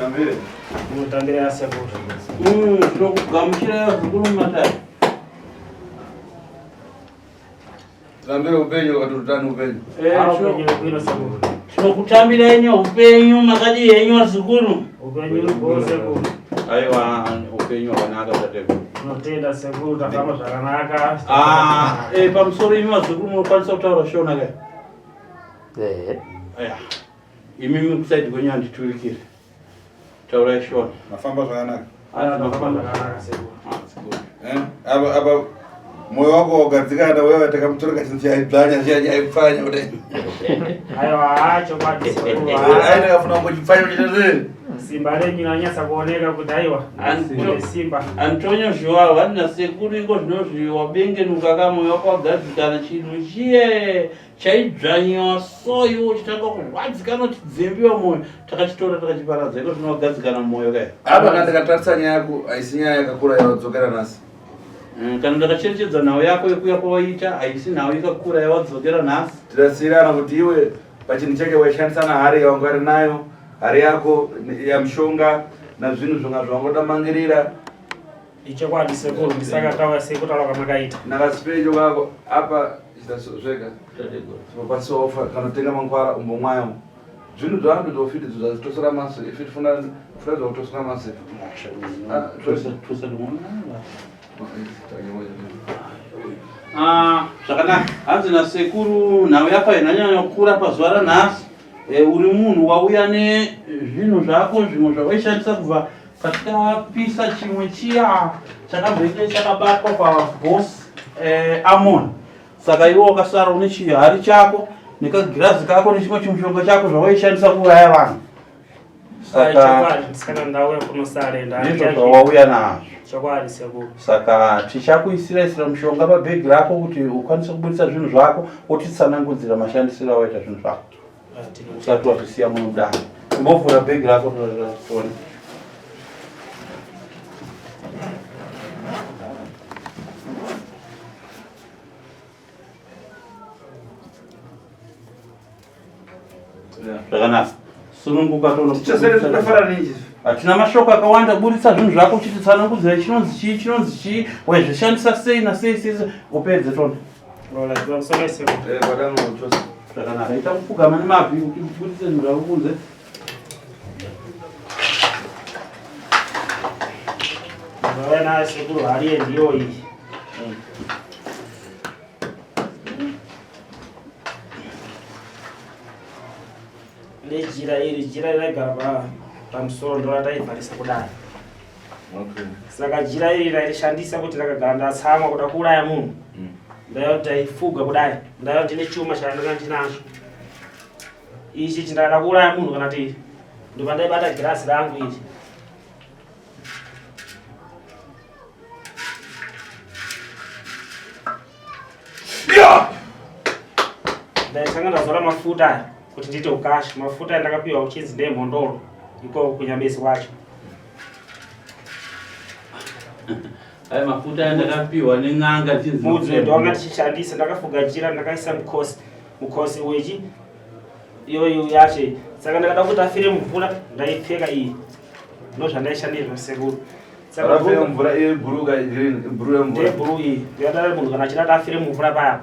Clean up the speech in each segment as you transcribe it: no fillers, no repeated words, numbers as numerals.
Tambire. Mutambire asekuru. Tinokugamuchira zvikuru mumatare. Tambire upenyu wakatotani upenyu. Upenyu bwino sekuru. Tinokutambira yenyu upenyu makadii henyu vazukuru? Upenyu uripo sekuru. Aiwa, upenyu hwakanaka tateguru. Tinotenda sekuru tafamba zvakanaka. Ah, pamusoro imi vazukuru munokwanisa kutaura shona kai? Ehe. Aya. Imimi kusaidi kwenyu handiturikire. Taurai shona. Mafamba zvakanaka. Ah, tafamba zvakanaka sekuru. Ah, sekuru. Eh? Apa apa moyo wako wagadzikana wewe takamutora chinhu chaidzvanya chiya chaipfanya kudai. Aiwa, chokwadi sekuru. Ai ndakafuna kungochipfanya kuchita sei? Simba renyu ranyatsa kuoneka kuti aiwa. Mune simba. Antonio Joao vanina sekuru iko zvinozvi wabengenuka kamoyo wako wagadzikana chinhu chiye chaidzvanyiwa so iwe uchitanga kurwadzikana uchidzimbiwa mwoyo takachitora takachiparadza iko zvino wagadzikana mwoyo kai Apa kana ndikatarisa nyaya yako haisi nyaya yakakura yawadzokera nhasi. Kana ndakacherechedza nhau yako yekuya kwawaita haisi nhau yakakura yawadzokera nhasi. Tirasirana kuti iwe pachinhu chake waishandisa nahari yawanga uri nayo hari yako yamushonga nazvinhu zvonga zvawangoda mangirira. Ichokwadi sekuru ndisaka tauya sekutaura kwamakaita. Nakasipejo kako apa chita zvega. Tinokwanisa ofa kana kutenga mangwara umbomwayo. Zvinhu zvaantu zvofiti zvazitosera maso ife tifuna funa zvakutosera maso. Ah, Ah, zvakanaka hanzi nasekuru nhau yako haina kukura pazuva ranhasi uri munhu wauya nezvinhu zvako zvimwe zvawaishandisa kubva patikapisa chimwe chiya chakamboite chakabatwa paboss Amon. Saka iwe wakasara une chihari chako nekagirazi kako nechimwe chimushonga chako zvawaishandisa kuuraya vanhu. Saka ndisaka ndauya kunosarenda. Ndizvo zvawauya nazvo. Chokwadi sekuru. Saka tichakuisira isira mushonga pabhegi rako kuti ukwanise kubudisa zvinhu zvako wotitsanangudzira mashandisiro awaita zvinhu zvako. Usati wazvisiya muno mudare. Imbovhura bhegi rako tione. Zvakanaka. Sununguka tono. Hatina mashoko akawanda, buritsa zvinhu zvako uchititsanangudzira chinonzi chii, chinonzi chii, waizvishandisa sei nasei sei, upedze tono. Zvakanaka, ita kupfugama nemabvi kuti ubudise zvinhu zvako kunze. Ndauya nayo sekuru hari ndiyo iyi. Nejira iri jira raigara pamusoro ndorataivharisa kudai. Okay. Saka jira iri rairishandisa kuti rakagara ndatsamwa kuda kuuraya munhu. Ndaiva ndaifuga kudai. Ndaiva ndine chuma chandanga ndinacho. Ichi chindakada kuuraya munhu kana kuti ndobva ndaibata girazi rangu iri. Ndaitanga ndazora mafuta aya kuti ndiite ukashi. Mafuta aya ndakapiwa kuchinzi ndeemhondoro ikoko kunyabesi kwacho. Aya mafuta aya ndakapiwa nen'anga chinzi Mudzi ndowanga tichishandisa ndakafuga jira ndakaisa mukosi mukosi wechi iyoyo yacho iyi. Saka ndakada kuti afire mumvura ndaipfeka iyi. Ndozvandaishandisa sekuru. Saka Afire mvura iyo bhuru ka green bhuru yemvura. Ndebhuru iyi. Ndakadara munhu kana achida kuti afire mumvura paya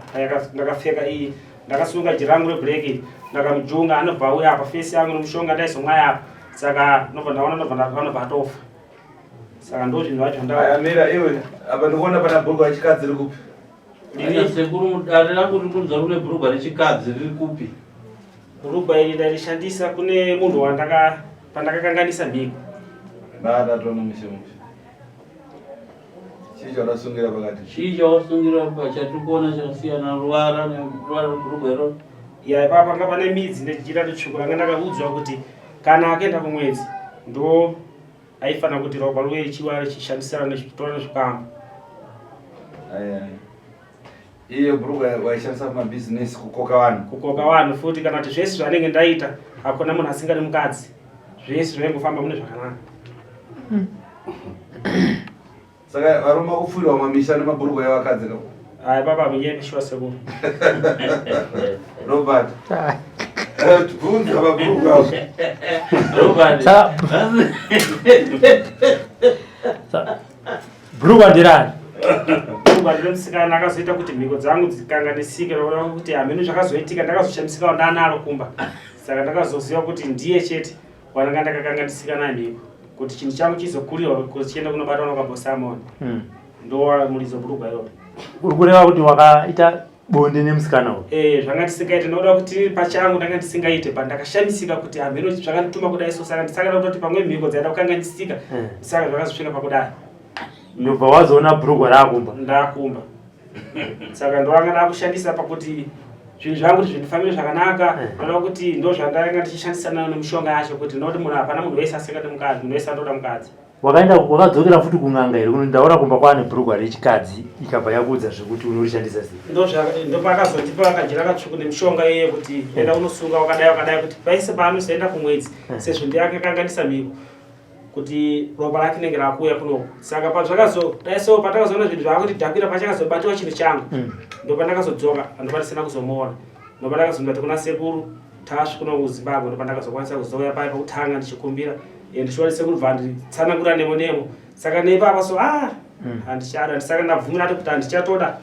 ndakapfeka iyi. Ndakasunga jira rangu reblack iri. Ndakamujunga anobva auya apa face yangu nemushonga ndaizomwaya apa. Saka ndobva ndaona ndobva anobva atofa. Saka ndo zvinhu zvacho nda. Aya mira iwe apa ndikuona pana bhurugwa rechikadzi riri kupi? Aya sekuru mudare rangu riri kunzi rune bhurugwa rechikadzi riri kupi? Bhurugwa iri ndairishandisa kune munhu wandaka pandakakanganisa mhiko. Ndatatoona mushe mushe. Chii chawakasungira pakati? Chii chawasungira chatiri kuona chakasiyana ruvara neruvara rwebhurugwa iroro? Ya ipapa panga pane midzi nejira ritsvuku ranga ndakaudzwa kuti kana akaenda kumwedzi ndo aifanira kuti ropa ruve richiwa richishandisana nechitora nezvikwambo. Aya. Iyo bhurugwa waishandisa kumabhizinesi kukoka vanhu. Kukoka vanhu futi kana kuti zvese zvanenge ndaita hakuna munhu asingadi mukadzi. Zvese zvaingofamba mune zvakanaka. Saka varume vakufurirwa mamisha nemabhurugwa evakadzi ka? Aya baba munyepi shuwa sekuru. Robert. Bvunza mabhuku avo. Bhurukwa nderani? Bhurukwa ndere musikana akazoita kuti mhiko dzangu dzikanganisike nokuda kuti hameno zvakazoitika ndakazoshamisikawo ndanaro kumba. Saka ndakazoziva kuti ndiye chete wandanga ndakakanganisika naye mhiko kuti chinhu changu chizokurirwa kuti chiende kunobatwa nokabhosamoni. Ndowa muridzo bhurugwa iroro. Uri kureva kuti wakaita bonde nemusikana uyu? Eh, zvanga ndisingaite nokuda kuti pachangu ndanga ndisingaite but ndakashamisika kuti hameno zvakandituma kudai so saka ndisakada kutoti pamwe mhiko dzaida kukanganisika eh. Saka zvakazosvika pakudai. Ndobva wazoona bhurugwa rakumba. Ndakumba. Saka ndowanga ndakushandisa pakuti zvinhu zvangu kuti zvindifambire zvakanaka eh. ndoda kuti ndo zvandanga ndichishandisa nayo nemishonga yacho kuti ndinoti munhu hapana munhu wese asingadi mukadzi munhu wese anotoda mukadzi. Wakaenda wakadzokera futi kun'anga here kuno ndaona kumba kwaane bhurugwa rechikadzi ikabva yakuudza zvekuti unorishandisa sei? Ndopakazondipa akajira katsvuku nemishonga iye kuti enda unosunga wakadai wakadai kuti paise paanozoenda kumwedzi eh. sezvo ndiye akakanganisa mhiko kuti ropa rake rinenge rakuuya kunoku saka pazvakazodai so patakazoona zvinhu zvaakuti dhapira pachakazobatiwa chinhu changu hmm. ndopandakazodzoka ndopandisina kuzomuona ndopandakazondati kuna sekuru Tasvu kuno kuZimbabwe ndopandakazokwanisa kuzouya paye pekutanga ndichikumbira eh, ndichiona sekuru bva nditsanangura nemo nemo saka neipapa so ah hmm. handichada saka ndabvumira kuti handichatoda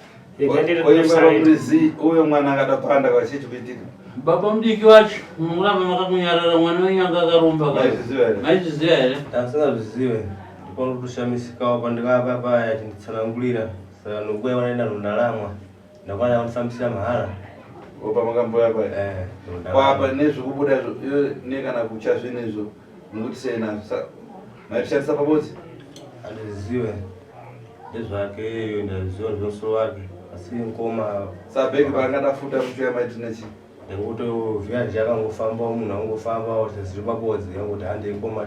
uyo mwana akada panda kwachii chikuitika baba mudiki wacho muramba makakunyarara mwana wenyu anga akaromba maizviziva here ndasingazvizive ndipanotoshamisikawo pandikapa paya chinditsanangurira saka nokuya wanaenda nondalamwa Ndakwana kundifambisira mahara. Opa makamboya paya. Eh, kwapa nezvikubuda izvo iyo ne kana kucha zvinhu izvo mukuti sei nazvo. Maitishandisa pabodzi? Andizive. Ndezvake iyo ndaziva zvemusoro wake. Asi ngoma sabhegi paangada futa kuchuya maiti nechi. Ndingotovhiya nje akangofamba munhu angofamba zviri pabodzi angoti handei ngoma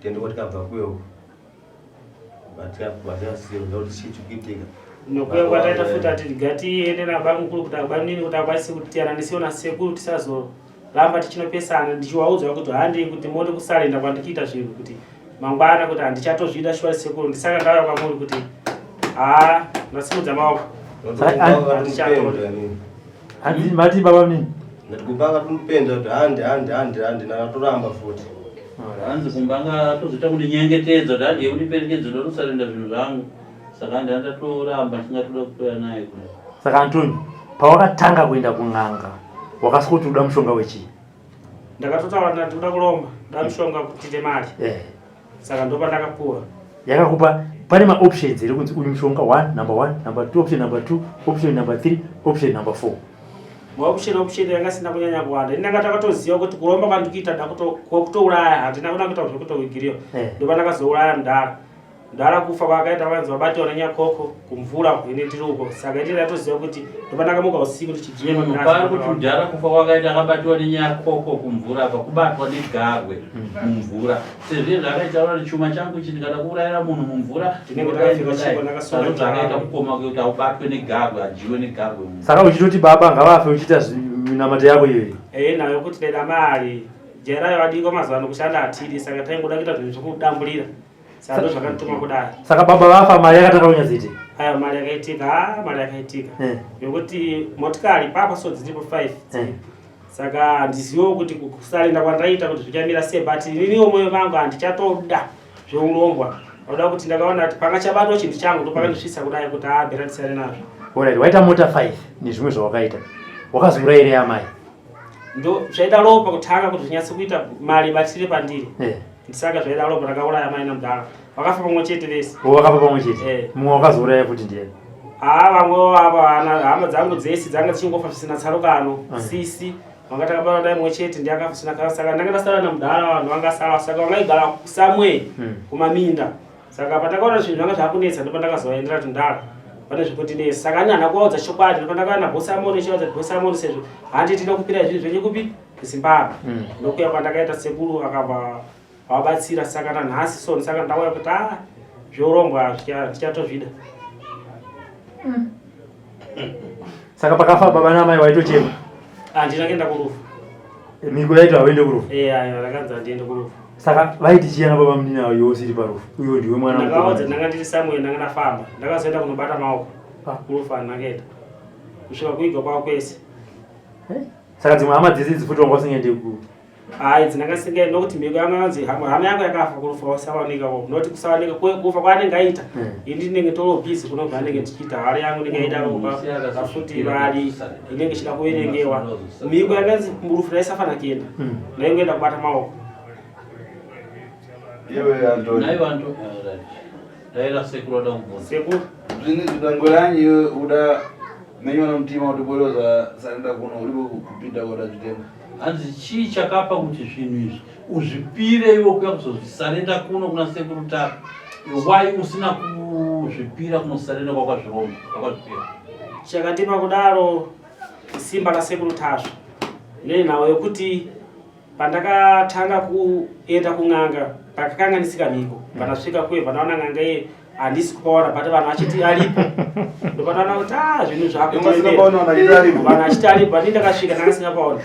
tiende kwatikabva kuyo. Nokuya kwataita futi ati ngatiende nabamukuru kuti abamnini kuti akwanise kuti tiyananisiwo nasekuru tisazoramba tichinopesana ndichiwaudza kuti handei kuti mode kusarenda kwandikuita zvinhu kuti mangwana kuti handichatozvida shuwa sekuru ndisaka ndauya kwamuri kuti haa ndasimudza maoko handichatoda mati baba mnini ndati kubanga tumupenda kuti handi handi handi handi nakatoramba futi Hanzi kumba anga atozoita kundinyengetedza kuti handiye kundiperekedza ndonosarenda zvinhu zvangu saka handi andatoramba ndisingatoda kutoya naye kule. Saka Antony, pawakatanga kuenda kun'anga wakasikuti uda mushonga wechii? Ndakatotaura ndati ndoda kulomba, ndoda mushonga kuti tiite mari. Eh. Saka ndopandakapuwa. Yakakupa pane maoptions here kunzi uyu mushonga one, number one, number two, option number two, option number three, option number four. Maoption option yanga isina kunyanya kuwanda. Ini ndanga takatoziva kuti kuromba kwandikuita ndakutouraya handina kuda kuita zvekutowigiriwa. Eh. Ndopandakazouraya mudhara. Mudhara kufa kwakaita vanzi vabatiwa nenyakoko kumvura ini ndiri uko. Saka ini ndatoziva kuti ndopandakamuka usiku ndichidzvinya Munhu paari kuti mudhara kufa kwakaita akabatiwa nenyakoko kumvura apa kubatwa negarwe mumvura sezviye zvaakaita uri chuma changu ichi ndikada kuurayira munhu mumvura Ndinenge ndakapfeka chiko, ndakasunga zvakaita jira. mukoma kuti aubatwe negarwe adyiwe negarwe mumvura. Saka uchitoti baba ngavafe uchiita minamato yako iyoyi. Eh nayo kuti ndaida mari. Jera vadiko mazuva ano kushanda hatidi saka taingoda kuita zvinhu zvekudambulira. Saka ndo zvakandituma kudai. Saka baba vafa mari yakatanga kunyatsoita. Aya mari yakaitika, ah mari yakaitika. Eh. Yokuti motikari papa so dziripo 5. Eh. Saka handiziviwo kuti kusarenda kwandaita kuti zvichamira sei but ininiwo moyo vangu handichatoda zveurombwa. Ndoda kuti ndakaona kuti panga chabatwa chinhu changu ndopakandisvitsa kudai kuti ah bhera ndisiyane nazvo. Alright, waita mota 5 nezvimwe zvawakaita. Wakazourayirei amai? Ndo zvaida ropa kutanga kuti zvinyatse kuita mari ibatire pandiri. Eh. Saka zvaida ropa ndakauraya amai namudhara. Vakafa pamwe chete vese. Wo vakafa pamwe chete. Eh. Mumwe wakazouraya futi ndiye. Haa vamwe ava hana hama dzangu dzese dzanga dzichingofa zvisina tsarukano. Mm. Sisi vanga takabara naye mumwe chete ndiye akafa zvisina tsarukano. Saka ndanga ndasara namudhara vanhu vanga sara saka vangaigara somewhere Mm. kumaminda. Saka patakaona zvinhu zvanga zvakunetsa ndopandakazovaendera kuti ndara pane zvekutinetsa. Saka ani handina kuvaudza chokwadi ndopandakaona boss Amoni chivaudza kuti boss Amoni sezvo handi tinokupira zvinhu zvenyu kupi kuZimbabwe. Mm. Ndokuya kwandakaita sekuru akabva vabatsira saka nanhasi so saka ndauya kuti ah zveurombwa ndichatozvida. Saka pakafa baba namai waitochema. Handina kuenda kurufu. Mhiko yaito hauende kurufu. Eh ayo rakanzi handiende kurufu. Saka vaiti chiyana baba munini avo iwe usiri parufu. Uyo ndiwe mwana Ndakaudza mukomana. ndanga ndiri somewhere ndanga ndafamba. Ndakazoenda kunobata maoko. Ah. Kurufu handina kuenda. Kusvika kuigwa kwavo kwese. Eh? Saka dzimwe hama dzese idzi futi wanga usingaende ku Hayi dzina ngasingaendi nokuti mhiko yangu yanzi hama yangu yakafa kurufa usawanika ko noti kusawanika kufa kwaanenge aita hmm. ini ndinenge toro busy kunobva anenge ndichiita hari yangu ndinge aita ropa futi mari inenge ichida kuverengewa mhiko yanganzi murufu raisafana kuenda hmm. ndaingoenda kubata maoko iwe Antoni Naiwe Antoni Daira sekuru ada kubvunza. Sekuru. Zvini zvidangoranyi iwe uda menywa nomutima kuti boroza sarenda kuno uripo kupinda kuda zvitenga. Hanzi chii chakapa kuti zvinhu izvi uzvipire iwe kuya kuzozvisarenda kuno kuna sekuru Tapi? Why usina kuzvipira kunosarenda kwakwazviromba kwakwazvipira? Chakandipa kudaro simba rasekuru Tasvu nenhau yekuti Pandakatanga kuenda kun'anga pakakanganisika mhiko pandasvika kuye pandaona n'anga iye handisi kupaona but vanhu vachiti aripo ndopanaona kuti a ah, zvinhu zvakuvanhu vachiti aripo but ndakasvika ndanga singapaona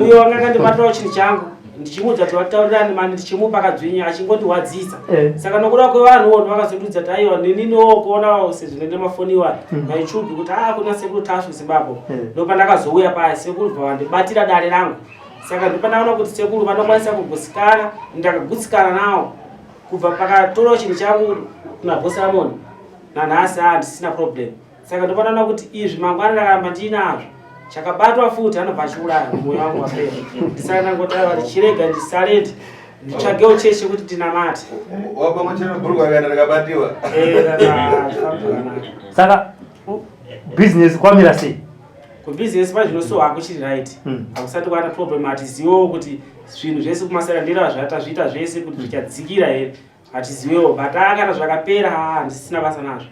uyo wanga akandibatirawo chinhu changu ndichimuudza kuti vataurirani mani ndichimupa kadzvinya achingondiwadzisa eh. saka nokuda kwevanhuwo ndovakazondiudza kuti aiwa neniniwo kuonawo sezvinoenda mafoni iwayo hmm. mayoutube kuti a ah, kuna sekuru tasvu zimbabwe eh. ndopandakazouya paya sekuru bva vandibatira dare rangu saka ndopandakaona kuti sekuru vanokwanisa kugutsikana ndakagutsikana nawo kubva pakatora chinhu changu kuna bosi amoni nanhasi a ndisina problem saka ndopandakaona kuti izvi mangwana ndakaramba ndiinazvo chakabatwa futi anobva achiuraya mwoyo wangu wapera ndisaka ndangotava ndichirega ndisalende nditsvagewo cheche kuti ndinamate eh, saka business kwamira sei Kubusiness pazvino so hakuchiri right. Hmm. Hakusati kwana problem hatiziwewo kuti zvinhu zvese kumasara ndira zvatazviita zvese kuti zvichadzikira here hatiziwewo but aa kana zvakapera haa handisina basa nazvo.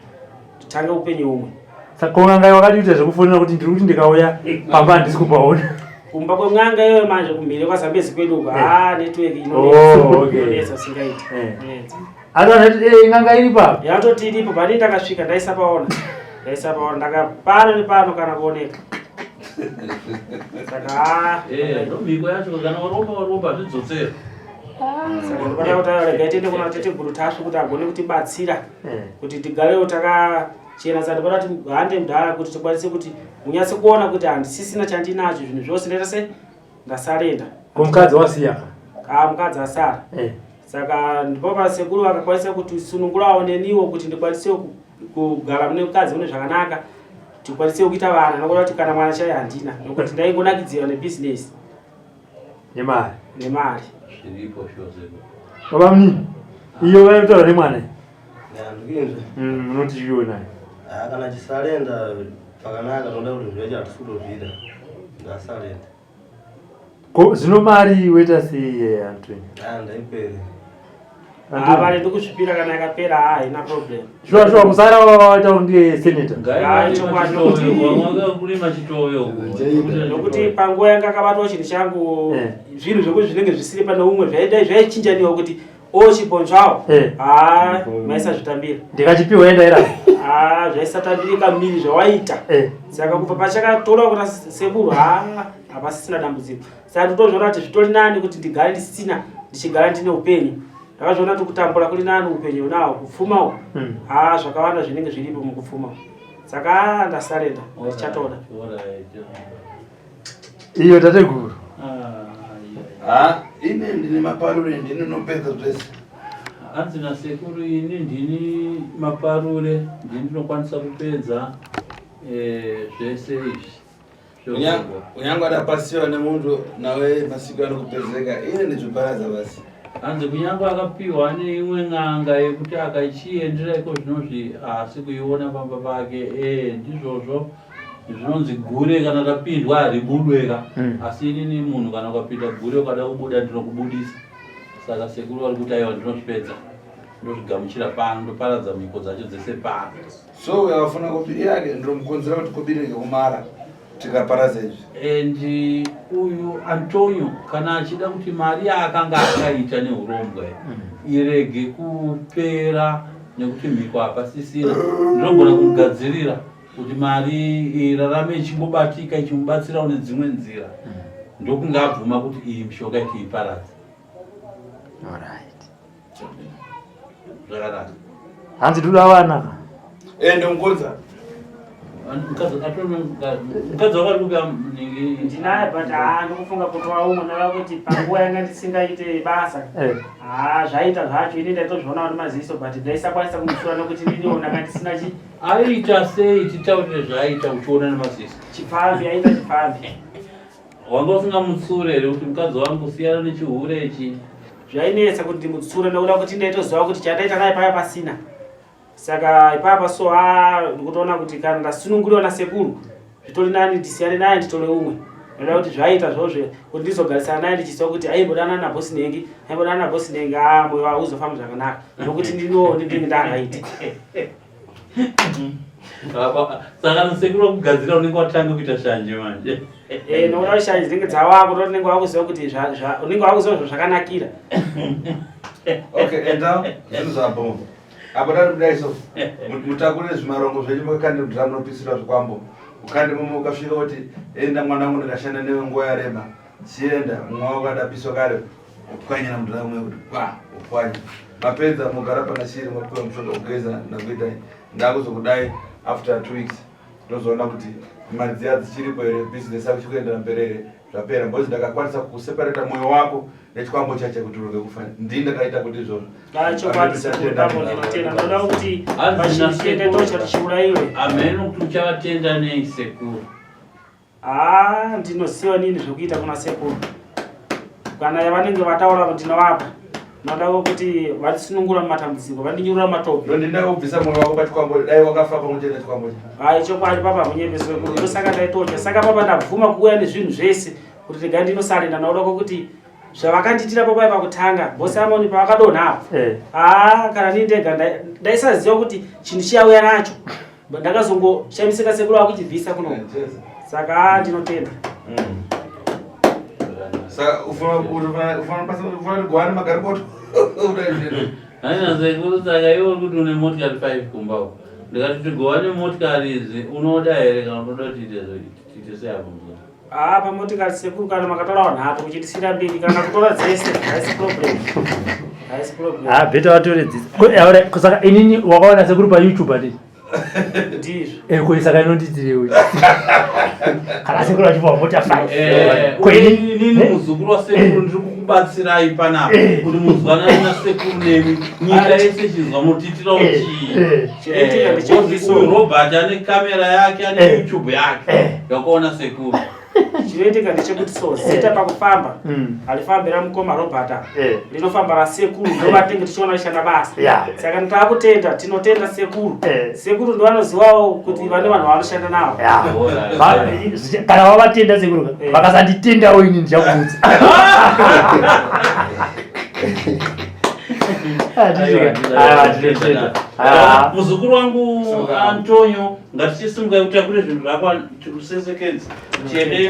Titange upenyu umwe. Saka n'anga wakati kuita zvekufonera kuti ndiri kuti ndikauya pamba handisi kupaona. Kumba kwen'anga iyoyo manje kumhiri kwaZambezi kwedu uko eh. haa network inonetsa oh, singaiti. Eh. Asi eh, n'anga iri pa. Yatoti iripo but ndakasvika ndaisapaona. Ndaisapaona ndaka pano nepano kana kuoneka. Saka ah. Eh, ndomhiko yacho kana waromba waromba zvidzotsera. Saka ndinoda kuti regai tiende kuna teteguru Tasvu kuti agone kutibatsira eh. kuti tigarewo takachena. Saka ndinoda kuti hande mudhara kuti tikwanise kuti munyatse kuona kuti handisisina chandinacho zvinhu zvose ndaita sei ndasarenda. Ko mukadzi wasiya ka? Ah, mukadzi asara. Eh. Saka ndipo pasekuru vakakwanisa kuti sunungurawo neniwo kuti ndikwanise kugara mune mukadzi mune zvakanaka tikwanise kuita vana nokuda kuti kana mwana chaiye handina nokuti ndaingonakidzira nebusiness nemari nemari zviripo zvose baba munini iyo vaitaura nemwana Ndikuinzwa. Mm, unoti iwe naye. Ah, kana chisalenda pakanaka tinoda kuti zvacho hatisi kutozvida. Ndasalenda. Ko zvino mari woita sei eh, Antony? Ah, ndaipere. Ah, mari ndikuzvipira kana yakapera ah, haina problem. Shuwa shuwa kusara waita kunge senator. Ah, chokwadi Kurima chitoyo. Nokuti panguva yanga akabatwa chinhu changu Eh. zvinhu zvekuti zvinenge zvisiri pane umwe zvaidai zvaichinjaniwa kuti O chibonzvawo. Eh. Ah, maisazvitambira. Ndikachipiwa enda ira. Ah, zvaisatambirika miri zvawaita. Eh. Saka kubva pachakatora kuna sekuru ha hapasisina dambudziko. Saka ndotozviona kuti zvitori nani kuti ndigare ndisina ndichigara ndine upenyu. Ndakazviona kuti kutambura kuri nani upenyu unawo kupfuma uku. Mm. Ah, zvakawanda zvinenge zviripo mukupfuma. Saka ah, ndasarenda ndichatoda. Iyo tateguru. Ah, ini ndine maparure ndini unopedza zvese. Hanzi nasekuru ini ndini maparure ndini ndinokwanisa kupedza eh, zvese izvi. Unyange adapasiwa nemuntu nawe masiku anokupedzeka ini ndizviparadza basi. Hanzi kunyange akapiwa neimwe n'anga yekuti akaichiendera iko zvinozvi haasi kuiona pamba pake eh ndizvozvo zvinonzi gure kana rapindwa haribudwe ka mm. asi inini munhu kana ukapinda gure ukada kubuda ndinokubudisa saka sekuru vari kuti aiwa ndinozvipedza ndozvigamuchira pano ndoparadza mhiko dzacho dzese pano so uyo afuna kobiri yake ndinomukonzera kuti kobiri rege kumara tikaparadza izvi and uyu antonio kana achida kuti mari yaakanga akaita neurombwa mm. irege kupera nekuti mhiko hapasisina ndinogona kumugadzirira kuti mari irarame ichingobatika ichimubatsirawo nedzimwe nzira mm. ndokunge abvuma kuti iyi mishonga itiiparadze zvakanaka hanzi toda vana eh, ndomukonza. Mukadzi wako ari kupi nhingi? Ndinaye but haa ndikufunga kuti waumwe ndava kuti panguva yanga ndisingaite basa. Eh. Haa zvaita zvacho ini ndaitozviona nemaziso but ndaisakwanisa kumushura nekuti ndiniwo ndanga ndisina chi Aiita sei titaurire zvaaita uchiona nemaziso? Chipfambi aita chipfambi. Wanga usingamutsure here kuti mukadzi wangu siyana nechihure ichi? Zvainetsa kuti ndimutsure nekuda kuti ndaitoziva kuti chandaita naye paya pasina. Saka ipapa so haa ndikutoona kuti kana ndasununguriwa nasekuru zvitori nani ndisiyane naye nditore umwe. Ndoda kuti zvaita zvozve kuti ndizogarisana naye ndichiziva kuti aimbodanana nabosi Nhengi, aimbodanana nabosi Nhengi haa moyo hauzofambi zvakanaka nokuti ndiniwo ndinenge ndaraiti. Saka sekuru vakugadzira unenge watanga kuita shanje manje. Eh, nokuda kuti shanje dzinenge dzawako ndokuti unenge wakuziva kuti unenge wakuziva zvazvakanakira. Okay, enda zvinhu zvabho. Apo dai kudai so mutakure zvimarongo zvenyu makakande mudhiramu munopisira zvikwambo. Ukande momo ukasvika kuti enda mwana wangu ndakashanda newe nguva yareba. Chienda mumwe wako adapiswa kare upwanya mudhiramu uya kuti pwa upwanya. Mapedza mogara pana shiri mapiwa mushonga kugeza ndakuitai. Ndakuzokudai after 2 weeks ndozoona kuti mari dziya dzichiripo here business yako ichikuendera mberi here zvapera because ndakakwanisa kuseparata moyo wako nechikwambo chache kuti urege kufa ndini ndakaita kuti izvozvo Chokwadi sekuru bambo ndinotenda ndoda kuti pachitende tocha tichiuraiwe. Ameno kuti uchavatenda nei sekuru. Haa ndinoziva nini zvekuita kuna sekuru. Kana yavanenge vataura kuti ndinovapa. Ndinoda kuti vandisunungura mumatambudziko vandinyurura mumatope. Ndondinda kubvisa moyo wako pachikwambo dai wakafa pamwe chete nechikwambo. Hai chokwadi papa munyepe sekuru ndosaka ndaitocha saka papa ndabvuma kuuya nezvinhu zvese kuti regai ndinosarenda ndaoda kuti zvavakandiitira papai pakutanga bosi Amoni pavakadonha apo Eh. haa kana nii ndega ndaisaziva kuti chinhu chiyauya nacho ndakazongoshamisika sekuru vakuchibvisa kuno saka haa ndinotenda. Saka ufana kugwana magarikoto. Haina sekuru saka iwe uri kuti une motikari 5 kumba uko. Ndikati tigowane motikari idzi unoda here kana unoda kuti tiite sei apo muzukuru? Haa pamotikari sekuru kana makatorawo nhatu muchitisira mbiri kana kutora dzese haisi problem. Haisi problem. Ah, better vatore dzese. Ko, alright, ko saka inini wakaona sekuru pa YouTube ati? Ndizvo. Eh, ko saka inondiitirewo. Kana sekuru vachipa mota 5. Eh, Ko inini inini muzukuru wasekuru ndiri kukubatsirai panapa kuti muzwanane nasekuru nemi nyika yese ichinzwa mutiitirawo chii. Chinoitika ndechekuti so Uyu Robert ane kamera yake ane YouTube yake yakaona sekuru. Chinoitika ndechekuti so zita pakufamba harifambi ramukoma Robert apa. Rinofamba rasekuru ndovatinge tichiona vachishanda basa. Saka takutenda tinotenda sekuru. Sekuru ndovanozivawo kuti vane vanhu vavanoshanda navo. Kana vavatenda sekuru vakasanditendawo ini ndichakuudza. Muzukuru wangu Antonio, ngatichisimukai kuti akure zvinhu zvako tikusesekedze tiende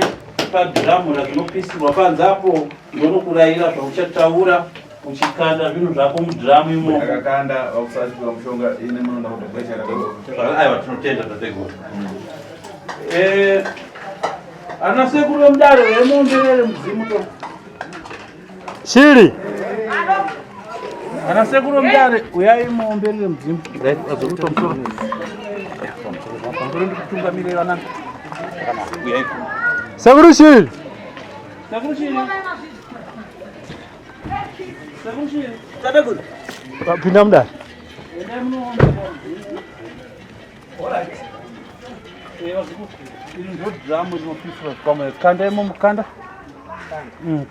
padhiramu razvinopisirwa panze apo ndonokurayira zvauchataura uchikanda zvinhu zvako mudhiramu imomo. Akakanda vakusatiwa mushonga ine munoda kutogwechera. Aiwa tinotenda tateguru. Ana sekuru vemudare vemuomberere mudzimu to. Shiri. Ana sekuru mudare uyai muomberere mudzimu. Pamusoro ndikutungamirei vanangu. Uyai kuno. Sekuru Shiri. Sekuru Shiri. Sekuru Shiri. Tateguru. Pinda mudare. Endai munoomberera mudzimu. Alright. Iri ndo dhiramu rinopisirwa zvikwambo. Kanda imomo kanda.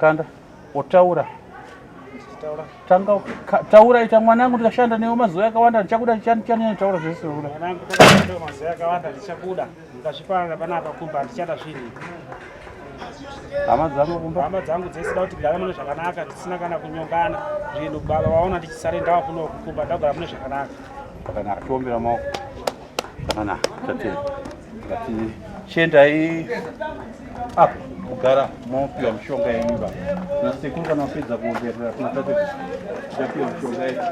Kanda. Wotaura. Tanga taura ita mwanangu ndikashanda newe mazuva akawanda ndichakuda ndichanyanya taura zvese ura. Mwanangu ndakashanda newe mazuva akawanda ndichakuda ndikazviparara panapa kumba handichada zvinhu. Hama dzangu kumba. Hama dzangu dzese da kuti tigare mune zvakanaka tisina kana kunyongana zvinhu baba vaona ndichisare ndawa kuno kumba ndagara mune zvakanaka. Zvakanaka tiombera maoko. Zvakanaka tatenda. Ngati chiendai apo kugara mopiwa mishonga yenyu baba. Nasekuru kana wapedza kuomberera kuna tateguru. Tichapiwa mishonga yenyu.